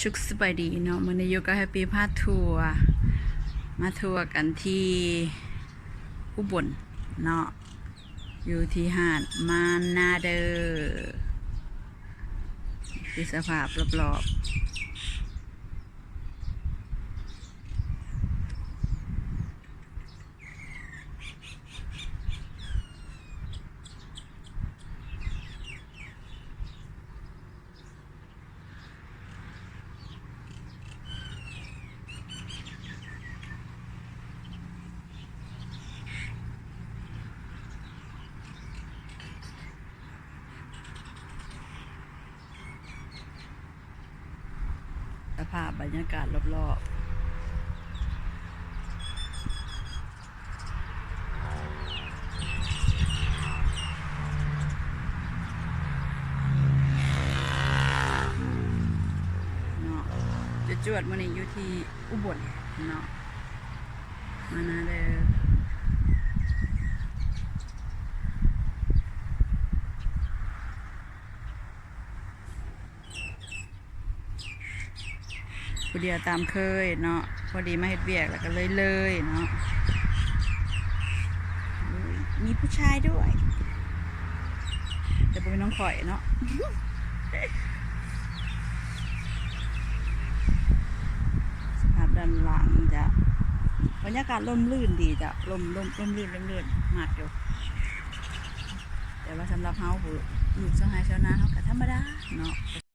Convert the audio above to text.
ສຸກສະບາຍດີເນາະ, ມື້ນີ້ຢູ່ກັບແຮັບປີ້ພາທົວ ມາທົວກັນທີ່ອຸບົນເນາະ, ຢູ່ທີ່ຫາດມານາເດີ. ນີ້ຄືສະພາບລອບໆ. ສະພາບບັນຍາກາດລອບໆ ເນາະ, ຈວດໆ ມື້ນີ້ຢູ່ທີ່ອຸບົນເນາະ, ມານາເດີ. ຜູ້ດຽວຕາມເຄີຍເນາະ, ພໍດີມາເຮັດວຽກແລ້ວກໍເລີຍເລີຍເນາະ. ໂອ້ຍ ມີຜູ້ຊາຍດ້ວຍ ແຕ່ບໍ່ແມ່ນຂອງຂ້ອຍເນາະ. ສະພາບດ້ານຫຼັງຈະ ບັນຍາກາດຮົ່ມລື່ນດີເຈົ້າ, ຮົ່ມ ຮົ່ມ ຮົ່ມລື່ນ ຮົ່ມລື່ນ ມັກຢູ່. ແຕ່ວ່າສຳລັບເຮົາຜູ້ຢູ່ຊາວໄຮ່ຊາວນາ ເຮົາກໍທຳມະດາເນາະ.